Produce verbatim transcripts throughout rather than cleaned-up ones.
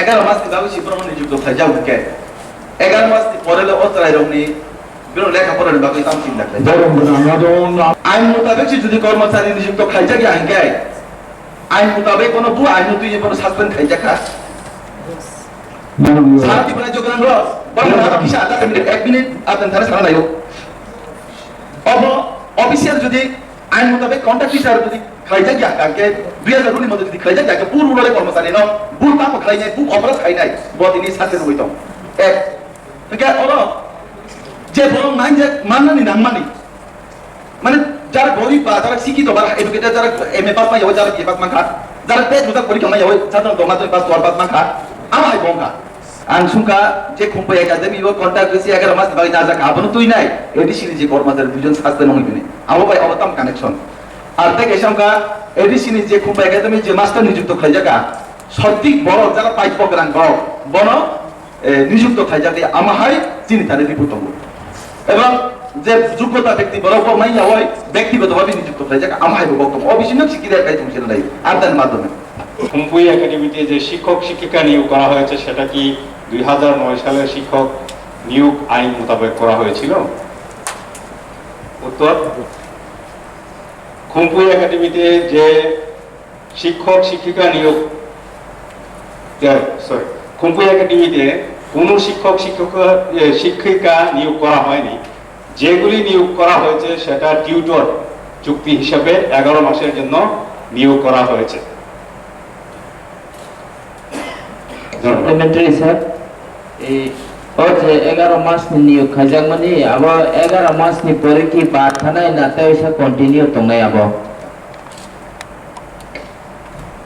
Egaroh mas ni bagwi si borok nijukto khlaijak hwnkhe, egaroh mas ni pore le o chwrairokni bini lekha porani bagwi tamo chinta khlaijak. Borok gwnang aro na- Ain mutabek si jodi kormochari nijukto khlaijak ya hwnkhe, ain mutabek bono bu ain no twi bono suspend khlaijak kha. Borok Sati pura jogan ro, borok na kisa ada minute, ek minute, ada thana sana nayo. Obo official jodi ain mutabek contact teacher jodi khlaijak ya, hwnkhe dui hajar ni moto jodi khlaijak ya, hwnkhe bu rural kormochari no, bu tamo khlainai, bu operat khlainai, bo tini suspend wngwi tong. Ek, hwnkhe oro je borok nangjak mannani nangmani, mane jara gorib ba, jara sikito ba, educated, jara M A pass ma yawi, jara B A pass mankha, jara test bujak porikha ma yawi, jara doma doi pass, twelve pass mankha, ama hai bongkha. Ang sungkha je Khumpai Academy o contact risi egaroh mas ni bagwi najak, abono twi nai A D C ni je kormochari duijon suspend wngwi bini. Abo bai abo tam connection. Ar tei kaisa wngkha A D C ni je Khumpai Academy je master nijukto khlaijak kha, sotik borok jara paipok rang borok bono, eh, nijukto khlaijak ya, ama hai chini thani report tongo. Ebong je jugota bekti borok bo manya oi bektigoto bhabe nijukto khlaijak, ama hai bo bok tongo. O bising no sikiri kai thung sini nai, abdan madhyome. Khumpui Academy-তে যে শিক্ষক শিক্ষিকা নিয়োগ করা হয়েছে, সেটা কি দুই হাজার নয় সালের শিক্ষক নিয়োগ আইন মোতাবেক করা হয়েছিল? উত্তর, খুম্পুই একাডেমিতে যে শিক্ষক শিক্ষিকা নিয়োগ, সরি, খুম্পুই একাডেমিতে কোনো শিক্ষক শিক্ষিকা, এ, শিক্ষিকা নিয়োগ করা হয়নি। যেগুলি নিয়োগ করা হয়েছে, সেটা টিউটর চুক্তি হিসাবে এগারো মাসের জন্য নিয়োগ করা হয়েছে। ধন্যবাদ। Supplementary, sir. এই, o je egaroh mas ni niyok khaijakmani, abo egaroh mas ni pore ki bad thanai na tei waisa continue tongnai abo?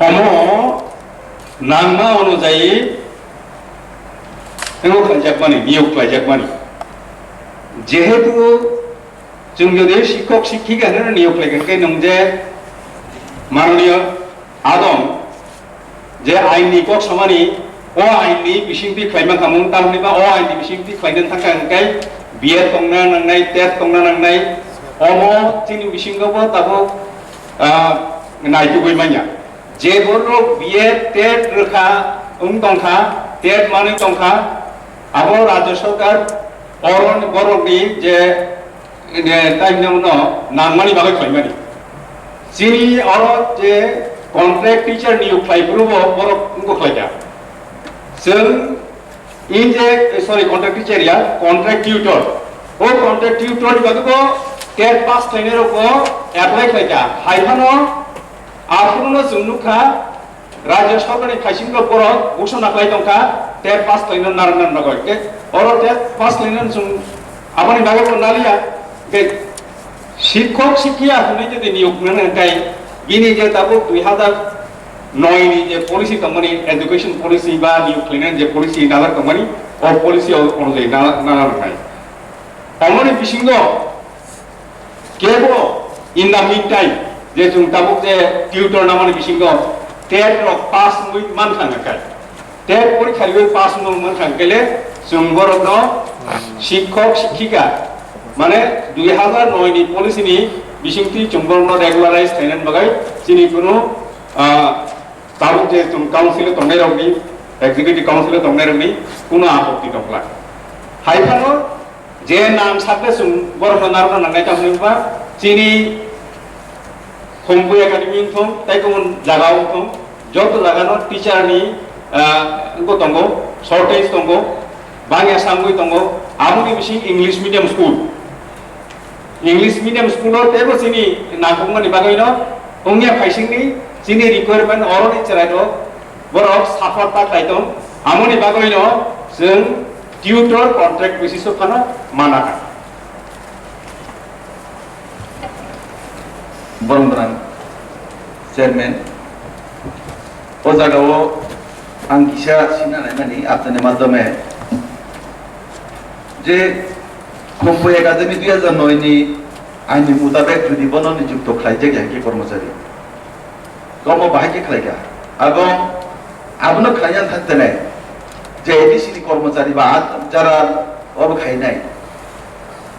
Omo nangma onujayi ego khaijakmani, niyok khaijakmani. Jehetu chwng jodi shikhok shikhika hinwi niyok khlaikha khe nwng je manoniyo adong je ain ni kok samani, o ain ni bisingtwi khlaima khamung, tamni ba o ain ni bisingtwi khlaina thangkha hwnkhe B Ed tongna nangnai, tet tongna nangnai, omo chini bisingo bo tabuk, ah, naitugwi manya. Je borok B Ed, tet rwkha, wng tongkha, tet manwi tongkha, abo Rajya Sarkar oro borokni je, je time no nangmani bagwi khlaimani. Chini oro je contract teacher niyok khlai phuru bo borok wngkha khlaikha. Chwng In je, sorry, contract teacher ya, contract tutor. O contract tutor ni bagwi bo tet pass khlainai rok bo apply khlaikha. Hai phano aphuru no chwng nukha, Rajya Sarkar ni phaisingo borok busa naklai tongkha, tet pass khlaina narwkna nangwi. Te oro tet pass khlaina chwng aboni bagwi bo naliya. Tei Shikhok shikhiya hwnwi jodi niyok nang hwnkhe bini je tabuk dui hazar noi ni je policy tongmani, education policy ba niyok khlainani je policy nalak tongmani, o policy o-, onujai nala-, nala rwnai. Tamoni bisingo kebo in the meantime je chwng tabuk je tutor namani bisingo tet rok pass wngwi mankha hwnkhe, tet porikha riwi pass wngmani mankha hwnkhe le chwng borokno shikhok shikhika, mane dui hazar noi ni policy ni bisingtwi chwng borokno regularize khlainani bagwi chini kunu, ah, tabuk je chwng council o tongnai rokni, executive council o tongnai rokni kunu apokti tongkla. Hai phano je nang sakle chwng borokno narwkna nangnai, tamni wngkha chini Khumbu Academy wngthung, tei kubun jaga wngthung, joto jagano teacher ni, ah, wngkha tongo, shortage tongo, bangya sangwi tongo, aboni bising English medium school. English medium school o teibo chini nangkukmani bagwino wngya phaisingni chini requirement oroni chwrairok borok suffer ta khlai tong, amoni bagwino chwng tutor contract basis o phano manakha. Borok gwnang chairman, o jagao ang kisa sina naimani apnani madhyome je Khumpu Academy dui hazar noi ni aini mutabek jodi bono nijukto khlaijak ya khe kormochari, komo bahai khe khlaikha. Abo abono khlaina thang tenai je A D C ni kormochari ba jara obo khainai,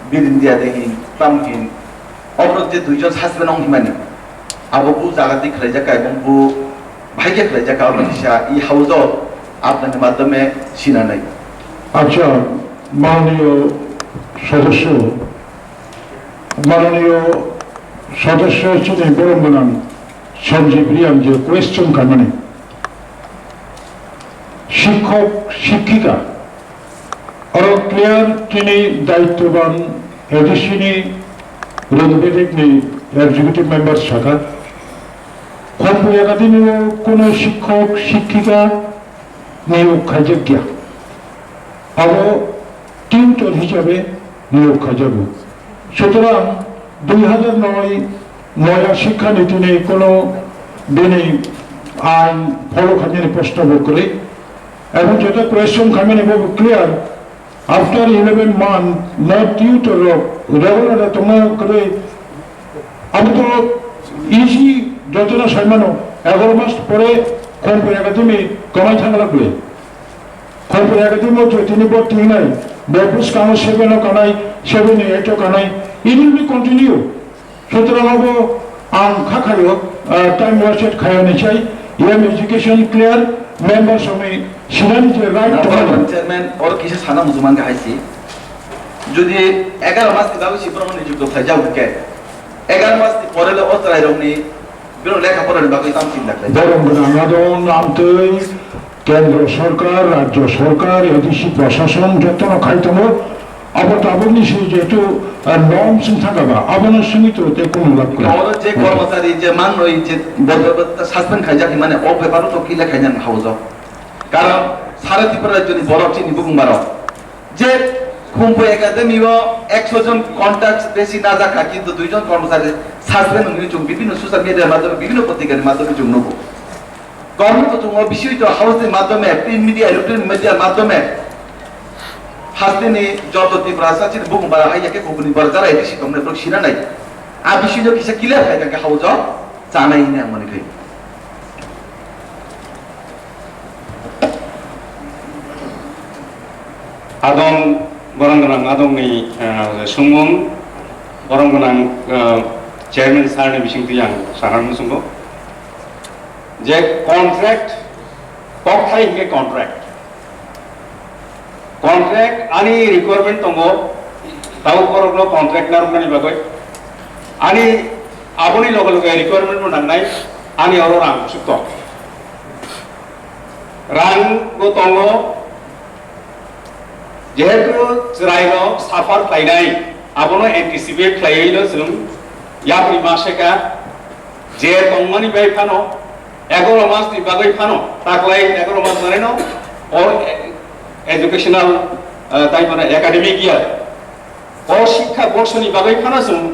Birindia de hin, tam hin, oborok je duijon suspend wng himani, abo bu jaga twi khlaijak kha, ebong bu bahai khe khlaijak kha, obo kisa i house o আপনাদের মাধ্যমে সিনা নাই। আচ্ছা, মাননীয় সদস্য, মাননীয় সদস্য chini borok gwnang Sanjeev Reang je question khaimani, শিক্ষক শিক্ষিকা, oro clear chini দায়িত্ববান ADC ni railway rake ni executive member saka, Khumphwi Academy o kuno শিক্ষক শিক্ষিকা niyok khaijak ya. Abo tutor hisabe niyok khaijago. Sutorang dui hajar noi noya shikha niti ni kono bini ain follow khainani proshno bo kwrwi. Ebong jeta question khaimani bo clear. After eleven month, no tutor rok regular tongo kwrwi. Abo to easy, jotono saimano, egaro mas pore Khumphwi Academy kwmai thangla kwrwi. Khumphwi Academy o je tini bo tingnai, bo bwskango seven o kanai, seven ni eight o kanai, it will be continue. Sutrang abo ang kha khayo, ah, time wasted khayo ni chai, yam education clear, member songni sinani je right to Chairman, oro kisa sana mujuman ga haisi. Jodi egaro mas ni bagwi si borok ni jukto khlai jago khe, egaro mas ni pore le o chwrai rok ni bino lekha pora ni bagwi tam chinta khlai. Borok gwnang adon amtwi Kendro sorkar, rajyo sorkar, A D C prashason jotono khai tongo. Abo tabukni se jehetu, ah, norms wng thangkha ba, abono simi toro tei kunu lab kwrwi. Oro je kormochari je mangnoi je bo-, bo-, bo-, suspend khaijak hinmani o beparo to kile khainani haujo. Karon sara Tripura rajyoni borok chini bukung barok. Je Khumphwi Academy o ekso jon contract besi najak kha, kintu dui jon kormochari suspend wngwi chwng bibhinno social media madhyome, bibhinno potrikani madhyome chwng nugo. Government to chwng o bising to house ni madhyome, print media, electronic media madhyome hasteni joto Tiprasa chini bukung bara hai ya khe kubuni bara jara A D C tongmani borok sina nai. A bising no kisa clear khai kha khe house o chanai hwnwi ang mani khai. Adong borong gwnang adongni, ah, sumung borong gwnang, ah, chairman sir ni bising twi ang sana muchungo. Je contract, kokthai hingke contract. Contract ani requirement tongo, tau borokno contract narwknani bagwi. Ani aboni loge loge requirement bo nangnai, ani oro rang suk tong. Rang bo tongo, jehetu chwrairok suffer khlainai, abono anticipate khlaiwi no chwng yapri ma seka, je tongmani bai phano, egaro mas ni bagwi phano, taklai egaro mas manai no, o educational, eh, tai mane academic year, o shikha borsoni bagwi phano chwng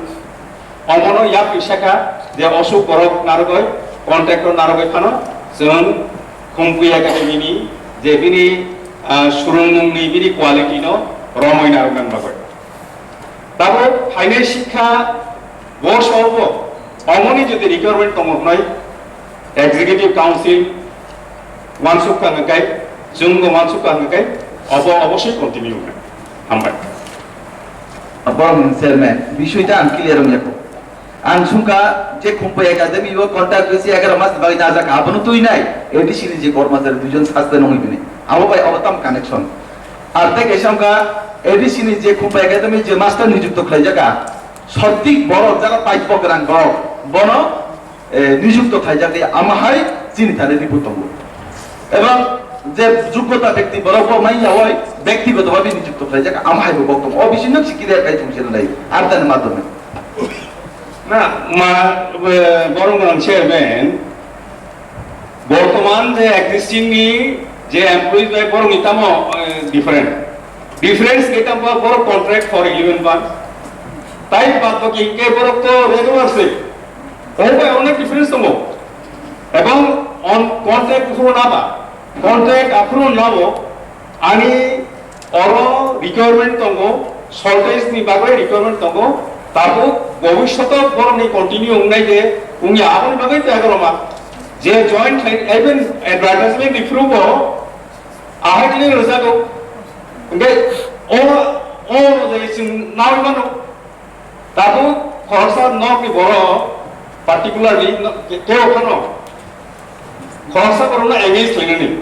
omono yapri seka je osuk borok narwgwi, contractor narwgwi phano chwng Khumphwi Academy ni je bini, ah, surungmung ni bini quality no romwi narwknani bagwi. Tabuk phainai shikha borso bo omoni jodi requirement tongo hnai, Executive Council wansuk kha hwnkhe, chwngbo wansuk kha hwnkhe, obo obosoi continue wngnai. Hambai. Borok ni chairman, bisoi ta ang clear wngya kho. Ang sungkha je Khumphwi Academy o contract besi egaro mas ni bagwi najak, abono twi nai, A D C ni je kormachari duijon suspend wngwi bini. Abo bai obo tam connection. Ar tei kaisa wngkha A D C ni je Khumphwi Academy je master nijukto khlaijak, sotik borok jara paipok rang borok, bono eh, nijukto khlaijak, ama hai chini thani report tongo. Ebong je jugota bekti borok bo mai yawai bektigoto bhabe nijukto khlaijak, ama hai bo bok tongo. O bising no sikiri khai thung sini lai, artani madhyome. Na, ma, eh, borok nang chairman, bortoman je existing ni je employees bai borok ni tamo, eh, different. Difference khe tamo borok contract for eleven months. Tai bad baki khe borok to regular se. O bai onek difference tongo. Ebong on contract phuru na ba, contract aphuru na bo ani oro requirement tongo, shortage ni bagwi requirement tongo. Tabuk bobishoto borok ni continue wngnai de wngya, aboni bagwi te agoroma je join khlai even advertisement ni phuru bo ahai khlai rwjago. Hwnkhe o, o je chwng nawi mano. Tabuk khoroksa nokni borok, particularly no-, ke-, kebo phano khoroksa borokno engage khlainani.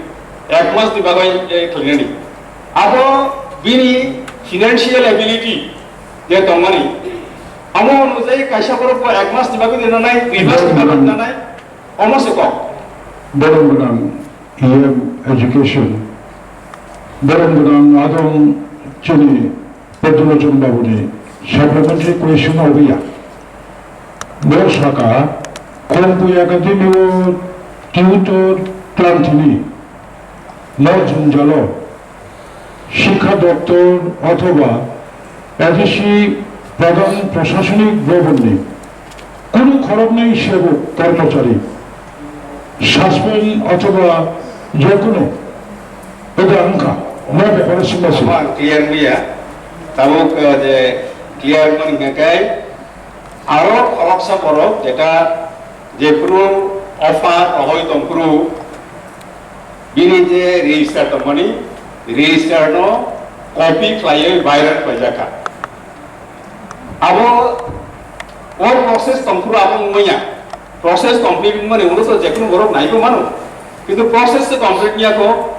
Ek mas ni bagwi, eh, khlainani. Abo bini financial ability je tongmani. Amo onujai kaisa borok bo ek mas ni bagwi rinanai, dui mas ni bagwi rinanai. Omo se kok. Borok gwnang E M education. Borok gwnang adong chini Padmalochon babuni supplementary question obiya. Bo saka, Khumkui Academy o tutor tlang thini, no jwngjalo, Shikkha Doptor othoba A D C pradhan prashasonik bhavan ni kunu khoroknwi sebok kormochari suspend othoba jekunu oda wngkha, omo beparo singma se. Omo ang clear wngya. Tabuk, eh, je clear wngmani hwnkhe aro khoroksa borok jeta jephuru offer rohoi tongphuru bini je register tongmani, register no copy khlaiwi viral khlaijakha. Abo o process tongphuru abo wngmanya. Process complete wngmani ulo to jekunu borok naibo mano. Kintu process se complete niya ko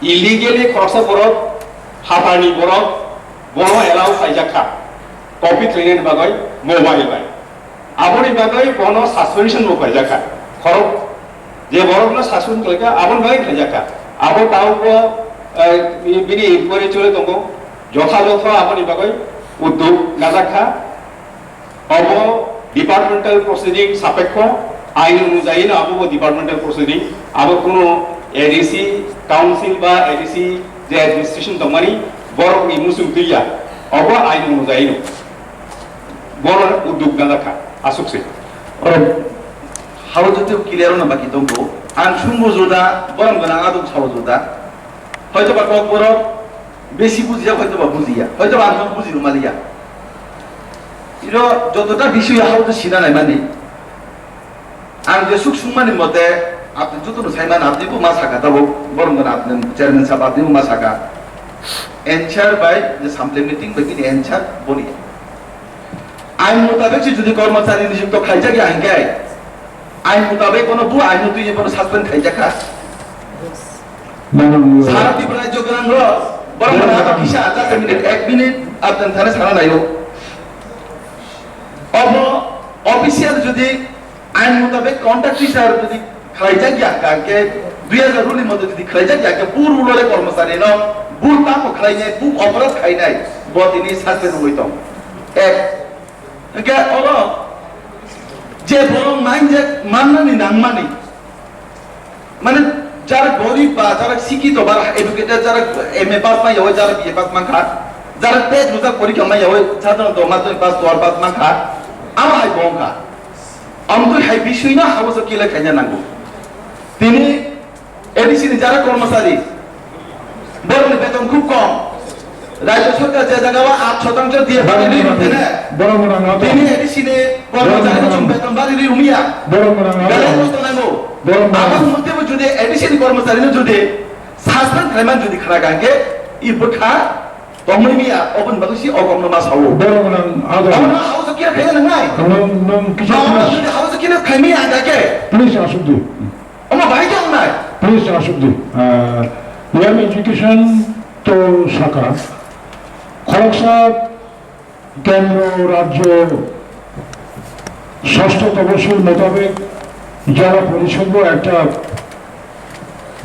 illegally khoroksa borok, hatarni borok, bono allow khlaijak kha. Copy khlainani bagwi mobile bai. Aboni bagwi bono suspension bo khlaijak kha. Khorok je borokno suspend khlaikha, aboni bagwi khlaijak kha. Abo taubo, eh, bini inquiry choli tongo. Jotha jotha aboni bagwi uddog najak kha. Obo departmental proceeding sapekho, ain onujai no abo bo departmental proceeding. Abo kuno A D C council ba A D C je administration tongmani borokni muchung twiya. Obo ain onujai no. Bono uddog najak kha, aswk se. Oro hao joto clear wngna baki tongo. Ang sumbo juda, borok gwnang aduk sao juda. Hoito ba kok borok besi bujiya, hoito ba bujiya. Hoito ba ang buji rwmaliya. Iro jotota bisoy hao to sina naimani. Ang jesuk sungmani mote, apni jotono saimano, apni bo ma saka tabuk, borok gwnang apni chairman sahab, apni bo ma saka. Answer by the sample meeting by bini answer boni. Ain mutabek se jodi kormochari nijukto khlaijak ya hingke, ain mutabek bono bu ain twi bono suspend khlaijak kha. Mano. Sara Tripura rajyo gwnang rok, borok gwnang abo kisa, just a minute, ek minute, apni thane sana nayo. Obo official jodi ain mutabek contract teacher jodi khlaijak ya, hingke dui hajar rule ni mote jodi khlaijak ya, hingke bu rule ore kormochari no bu tamo khlainai, bu oporad khlainai, bo tini suspend wngwi tong. Ek, hingke oro je borok manjak mannani nangmani, mane, jarak gorib ba, jarak sikito ba, educated, jarak M A pass ma yawi, jarak B A pass ma kha, jarak tet rujak porikha ma yawi, sadharanto madhyamik pass, twelve pass ma kha, abo hai bo wng kha. Amtwi hai bisui no habo se kile khaina nango. Tini A D C ni jarak kormochari, borokni beton khub kom. Rajya sorkar je jaga o aat shotangcho diye bari ri rutene. Borok gwnang abo. Tini A D C ni kormochari no chwng beton bari ri rumya. Borok gwnang abo. Belai kosto nango. Borok gwnang. Abo mutebo jodi A D C ni kormochari no jodi suspend khlaiman jodi khna kha hingke i bwkha tongmani miya oboni bagwi si okomno ma sawo. Borok gwnang abo. Omo no hausa kiya khaina nangnai. Nung, nung kisa. Omo no please. Jodi hausa kiya khaimaya hingke. Please asuk di. Omo bahai khe wngnai? Please asuk di. Ah, E M education to saka. Khoroksa kendro, rajyo, sosto toposil motabek jela porishod bo ekta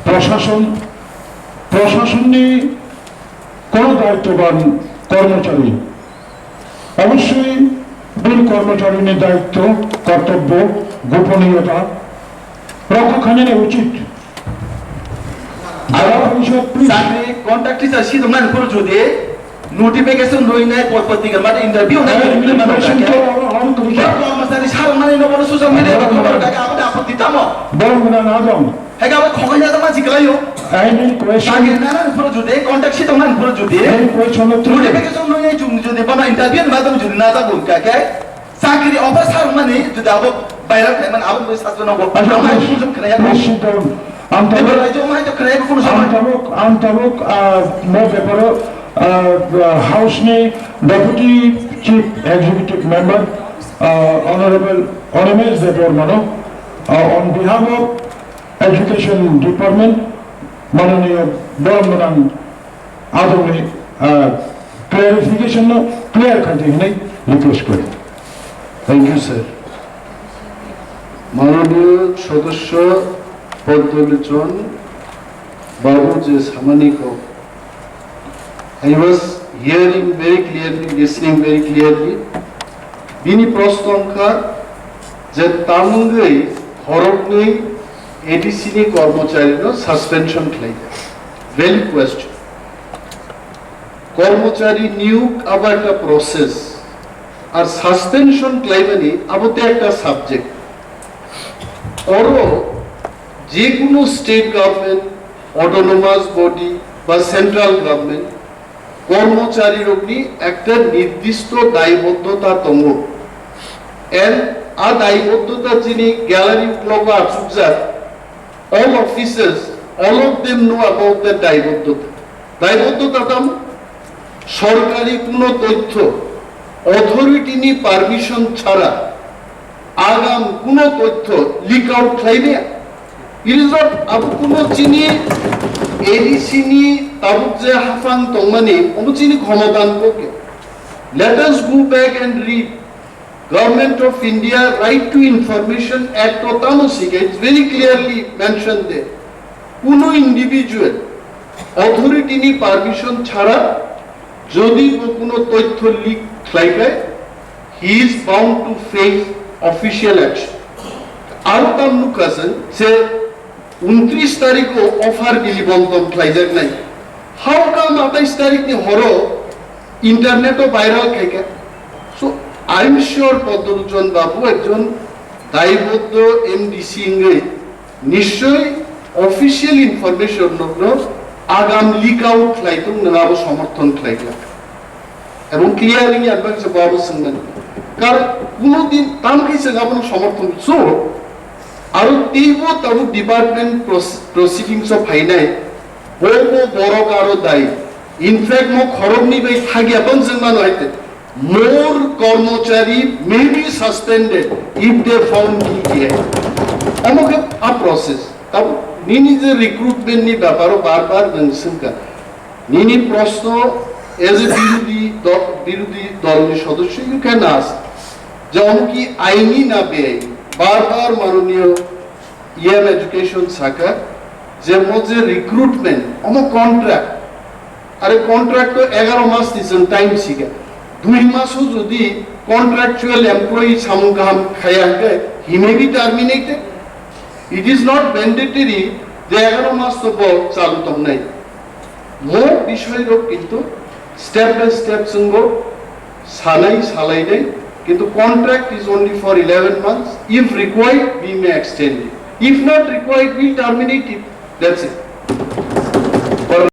proshason, proshason ni kono daittoban kormochari Obossoi bini kormocharini daitto, kortobbo, goponiyota rokha khainani uchit. Aro jela porishod, please. Chakri contract teacher si tongmani phuru jodi notification rwinai, por patrika mane interview nai, Ai, notification mane to oro, oro to kormochari sarok mane no bono social media ba khobor kha, aboni apotti tamo? Borok gwnang na dong. Hai ka ba khogoi ya tama jiklayo. Ai, nini question. Chakri nana phuru jodi, contract si tongmani phuru jodi. Nini question no tuli. Notification no ye jung jodi bana interview ni madam jodi na jago ka ke. Chakri offer sa mani jodi abo viral khai man abo bui sasbo no go. Acha, ama please, jung jung khnaya. Please sit down. Ang tabuk, ebo raijyo mai to khnaya kuno ang samai. Tabuk, ang tabuk, ah, mo beparo, ah, House ni Deputy Chief Executive Member, ah, Honorable Animesh Debbarma no, ah, on behalf of Education Department, Mananiyo borom gwnang adongni, ah, clarification no clear khaidi hinwi request kori. Thank you, sir. Mananiyo sodosyo Padma Lochon babu je samani kok, I was hearing very clearly, listening very clearly. Bini proshno wngkha je tamungwi horoknwi A D C ni kormochari no suspension khlaikha. Valid question. Kormochari niyog abo ekta process. Ar suspension khlaimani abo te ekta subject. Oro je kunu state government, autonomous body ba central government kormochari rokni ekta nirdishto daibodhota tongo. And a daibodhota chini gallery uklogo achukjak, all officers, all of them know about the daibodhota. Daibodhota tam sorkari kuno toithyo authority ni permission chhara agam kuno toithyo leak out khlai maya. It is not abo kuno chini A D C ni tabuk je haphang tongmani omo chini khomotan kokya. Let us go back and read Government of India Right to Information Act o tamo sikha, it's very clearly mentioned there. Kuno individual authority ni permission chhara jodi bo kuno toithyo leak khlai khai, he is bound to face official action. Aro tam nukha chwng je untris tarikh o offer bili bonton khlaijaknai. How come atais tarikh ni horo internet o viral khaikha? So, I am sure Padma Lochon babu ekjon daibodho M D C wngwi nischoi official information no agam leak out khlai tong nang abo somorthon khlaikha. Ebong clearly ang baksa bo abo swngnani. Karon kuno din tam khe chwng abono somorthon, so, aro teibo tabuk department pros-, proceedings o phainai, bo bo borok aro dai. In fact, mo khoroknwi bai thagya bang chwng mano hai te. More kormochari may be suspended if they found guilty. Omo khe a process. Tabuk nini je recruitment ni beparo bar bar nwng swngkha. Nini proshno as a birodhi do-, birodhi dolni sodosyo, you can ask je omo ki aini na beaini? Bar bar manoniyo E M education sakha je mo je recruitment omo contract, are contract to egaro mas ni chwng time sikha, dui maso jodi contractual employee samung kaham khaya hwnkhe he may be terminated. It is not mandatory je egaro mas to bo chalu tongnai. Mo bishoy rok kintu step by step chwngbo sanai salainai, kintu contract is only for eleven months. If required, we may extend it. If not required, we terminate it. That's it.